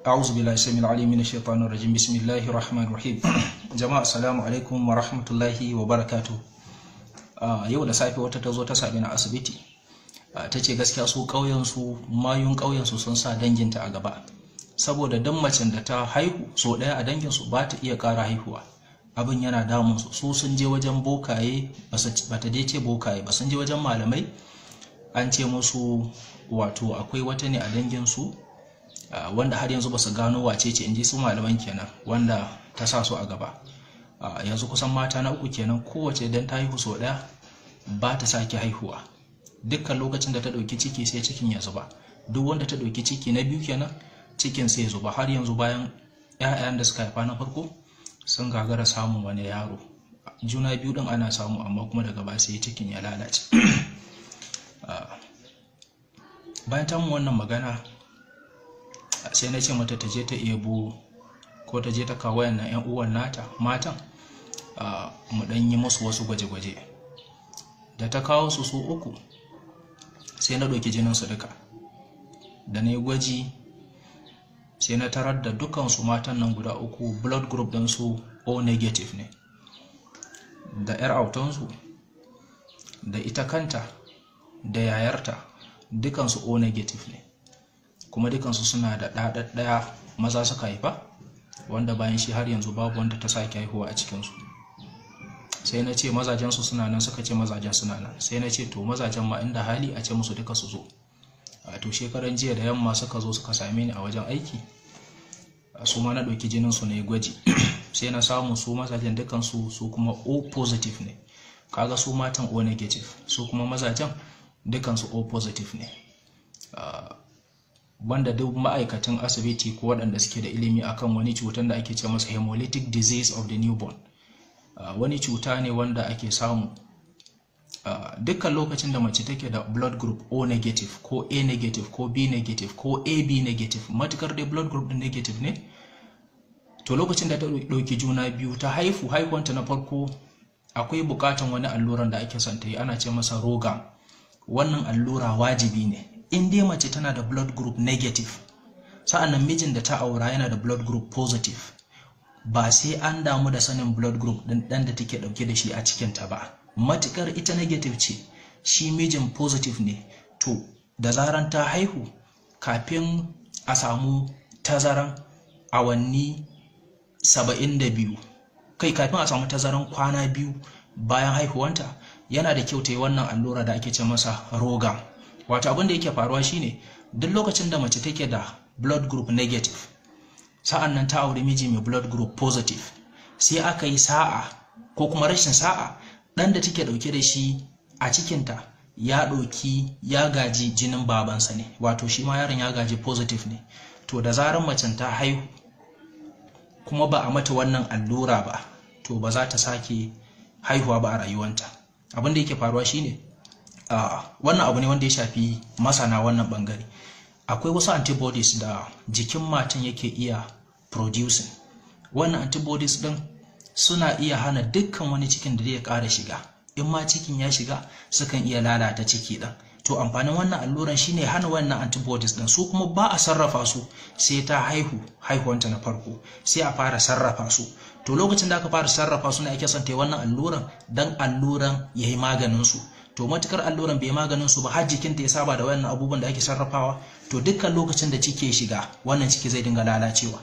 A'udhu billahi samil alim minash shaitanir rajim. Bismillahir rahmanir rahim. Jama'a, assalamu alaikum wa rahmatullahi wa barakatuh. Yau da safe wata ta zo ta same ni a asibiti. Ta ce gaskiya su ƙauyen su, mayun ƙauyen su sun sa danginta a gaba. Saboda dan macen da ta haihu so ɗaya a dangin su ba ta iya ƙara haihuwa. Abin yana damun su. Su sun je wajen bokaye, ba ta dai ce bokaye ba, sun je wajen malamai. An ce musu wato akwai wata ne a dangin su wanda har yanzu ba su gano wace ce, in ji su malaman kenan, wanda ta sa su a gaba. Yanzu kusan mata na uku kenan, kowace idan ta haihu sau ɗaya ba ta sake haihuwa. Dukkan lokacin da ta ɗauki ciki sai cikin ya zuba. Duk wanda ta ɗauki ciki na biyu kenan, cikin sai ya zuba. Har yanzu bayan 'ya'yan da suka haifa na farko sun gagara samun wani yaro. Juna biyu ɗin ana samu, amma kuma daga baya sai cikin ya lalace. Bayan ta mun wannan magana, sai na ce mata ta je ta ebo ko ta je ta kawo wayannan 'yan uwan nata matan, mu ɗan yi musu wasu gwaje-gwaje. Da ta kawo su su uku, sai na ɗauki jinin su duka. Da na yi gwaji, sai na tarar da dukansu matan nan guda uku blood group ɗinsu O negative ne. Da 'yar autansu, da ita kanta, da yayarta, dukansu O negative ne. Kuma dukansu suna da ɗa ɗaya maza suka haifa, wanda bayan shi har yanzu babu wanda ta sake haihuwa a cikinsu. Sai na ce mazajensu suna nan? Suka ce mazajen suna nan. Sai na ce to, mazajen ma inda hali a ce musu duka su zo. To, shekaran jiya da yamma suka zo suka same ni a wajen aiki. Su ma na ɗauki jinin su na yi gwaji, sai na samu su mazajen dukansu su kuma O positive ne. Kaga su matan O negative, su kuma mazajen dukansu O positive ne. Wanda duk ma'aikatan asibiti ko waɗanda suke da ilimi akan wani cutar da ake ce masa hemolytic disease of the newborn, wani cuta ne wanda ake samu dukkan lokacin da mace take da blood group O negative ko A negative ko B negative ko AB negative. Matukar dai blood group din negative ne, to lokacin da ta ɗauki juna biyu ta haifu, haihuwanta na farko, akwai bukatan wani alluran da ake son ta yi, ana ce masa RhoGAM. Wannan allura wajibi ne in dai mace tana da blood group negative, sa'annan mijin da ta aura yana da blood group positive. Ba sai an damu da sanin blood group din dan da take dauke da shi a cikinta ba. Matukar ita negative ce, shi mijin positive ne, to da zaran ta haihu, kafin a samu tazaran awanni 72, kai, kafin a samu tazaran kwana 2 bayan haihuwanta, yana da kyau ta yi wannan allura da ake ce masa RhoGAM. Wato abin da yake faruwa shine, duk lokacin da mace take da blood group negative, sa'an nan ta auri miji mai blood group positive, sai aka yi sa'a ko kuma rashin sa'a, ɗan da take ɗauke da shi a cikinta ya ɗauki, ya gaji jinin babansa ne, wato shi ma yaron ya gaji positive ne. To, da zarar macen ta haihu kuma ba a mata wannan allura ba, to ba za ta sake haihuwa ba a rayuwanta. Abin da yake faruwa shine, wannan abu ne wanda ya shafi masana wannan bangare. Akwai wasu antibodies da jikin matan yake iya producing. Wannan antibodies din suna iya hana dukkan wani cikin da zai ƙara shiga. In ma cikin ya shiga, sukan iya lalata ciki ɗin. To, amfanin wannan alluran shine hana wannan antibodies din. Su kuma ba a sarrafa su sai ta haihu haihuwanta na farko, sai a fara sarrafa su. To, lokacin da aka fara sarrafa su ne ake son ta yi wannan alluran, dan alluran ya yi maganin su. To, matukar alluran bai maganin su ba, har jikinta ya saba da wannan abubuwan da ake sarrafawa, to dukkan lokacin da ciki ya shiga, wannan ciki zai dinga lalacewa.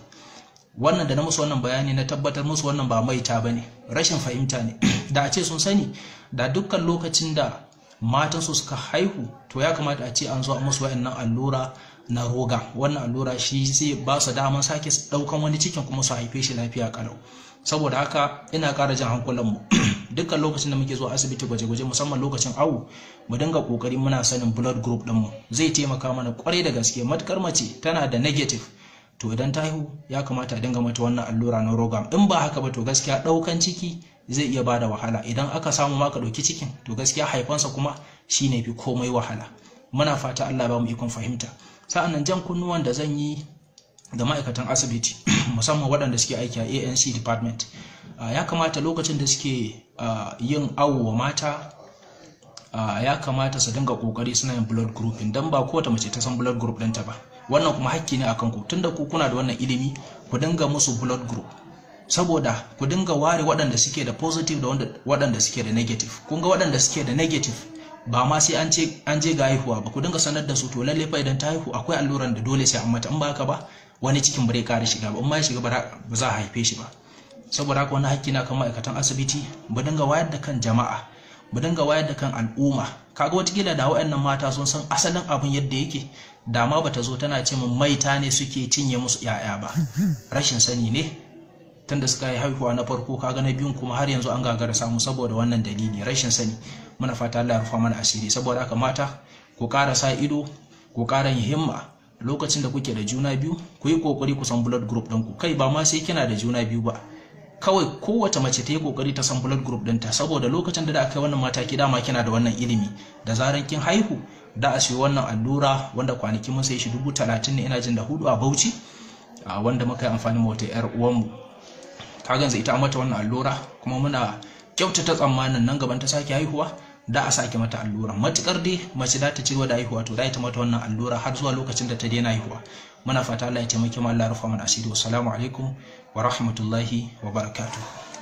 Wannan da na musu wannan bayani, na tabbatar musu wannan ba maita bane, rashin fahimta ne. Da a ce sun sani, da dukkan lokacin da matan su suka haihu, to ya kamata a ce an zo a musu wa'annan allura na RhoGAM. Wannan allura shi zai ba su daman sake daukan wani cikin kuma su haife shi lafiya kalau. Saboda haka ina ƙara jan hankulan mu, dukkan lokacin da muke zuwa asibiti gwaje-gwaje, musamman lokacin awo, mu dinga kokari muna sanin blood group din mu. Zai taimaka mana kwarai da gaske. Matukar mace tana da negative, to idan ta haihu ya kamata a dinga mata wannan allura na RhoGAM. In ba haka ba, to gaskiya daukan ciki zai iya bada wahala. Idan aka samu ma ka dauki cikin, to gaskiya haifansa kuma shine fi komai wahala. Muna fata Allah ba mu ikon fahimta. Sa'annan jan kunnuwan da zan yi ga ma'aikatan asibiti, musamman waɗanda suke aiki a ANC department, ya kamata lokacin da suke yin awo wa mata, ya kamata su dinga kokari suna yin blood grouping, dan ba kowace mace ta san blood group ɗinta ba. Wannan kuma hakki ne akan ku, tunda ku kuna da wannan ilimi, ku dinga musu blood group, saboda ku dinga ware waɗanda suke da positive da waɗanda suke da negative. Kun ga waɗanda suke da negative, ba ma sai an ce an je ga haihuwa ba, ku dinga sanar da su, to lalle fa idan ta haihu akwai alluran da dole sai an mata, in ba haka ba wani cikin bare kare shiga ba, in ma ya shiga ba za a haife shi ba. Saboda haka wani hakki na kan ma'aikatan asibiti, mu dinga wayar da kan jama'a, mu dinga wayar da kan al'umma. Kaga watakila da waɗannan mata sun san asalin abin yadda yake, da ma bata zo tana ce min maita ne suke cinye musu 'ya'ya ba. Rashin sani ne, tunda suka yi haihuwa na farko, kaga na biyun kuma har yanzu an gagara samu saboda wannan dalili, rashin sani. Muna fata Allah ya rufa mana asiri. Saboda haka mata, ku ƙara sa ido, ku ƙara yin himma. Lokacin da kuke da juna biyu, ku yi ƙoƙari ku san blood group ɗinku. Kai, ba ma sai kina da juna biyu ba, kawai kowace mace ta yi kokari ta san blood group ɗinta, saboda lokacin da aka yi wannan mataki, dama kina da wannan ilimi. Da zaran kin haihu, da a siyo wannan allura, wanda kwanaki mun sai shi 30,000 ne, ina jin da hudu a Bauchi, wanda muka yi amfani ma wata yar uwanmu. Ka ganza ita mata wannan allura, kuma muna kyautata tsammanin nan gaban ta sake haihuwa da a sake mata allura. Matukar dai mace za ta ci gaba da haihuwa, to da ita mata wannan allura har zuwa lokacin da ta daina haihuwa. Muna fata Allah ya taimake mu, Allah ya rufa mana asiri. Wassalamu alaikum wa rahmatullahi wa barakatuh.